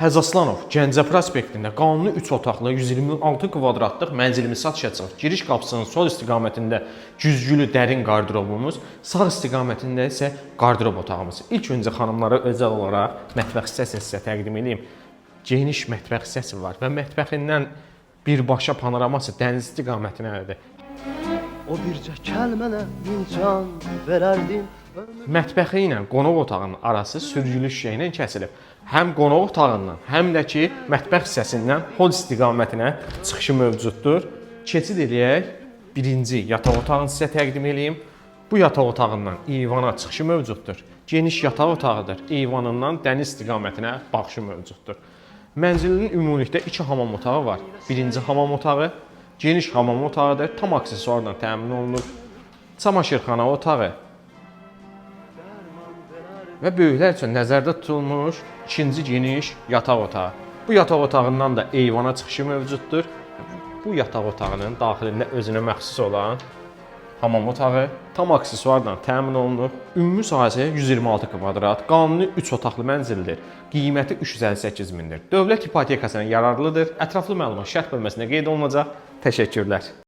Həzaslanov Gəncə prospektində qanuni 3 otaqlı 126 kvadratlıq mənzilimiz satışa çıxıb. Giriş qapısının sol istiqamətində güzgülü dərin qarderobumuz, sağ istiqamətində isə qarderob otağımız. İlk öncə xanımlara özəl olaraq mətbəx hissəsini sizə təqdim edeyim. Geniş mətbəx hissəsi var və mətbəxindən birbaşa panoraması dəniz istiqamətinədir. O bircə kəlmənə min can verərdim. Mətbəxi ilə qonaq otağının arası sürgülü şüşə ilə kəsilib. Həm qonaq otağından, həm də ki mətbəx hissəsindən hol istiqamətinə çıxışı mövcuddur. Keçid eləyək. Birinci yataq otağını sizə təqdim eləyim. Bu yataq otağından eyvana çıxışı mövcuddur. Geniş yataq otağıdır. Eyvanından dəniz istiqamətinə baxışı mövcuddur. Mənzilin ümumilikdə iki hamam otağı var. Birinci hamam otağı geniş hamam otağıdır. Tam aksesuarla təmin olunub. Çamaşırxana otağı və böyüklər üçün nəzərdə tutulmuş ikinci geniş yataq otağı. Bu yataq otağından da eyvana çıxışı mövcuddur. Bu yataq otağının daxilində özünə məxsus olan hamam otağı tam aksesuarla təmin olunub. Ümumi sahəsi 126 kvadrat, qanuni 3 otaqlı mənzildir. Qiyməti 358 mindir. Dövlət ipotekasına yararlıdır. Ətraflı məlumat şərh bölməsində qeyd olunacaq. Təşəkkürlər.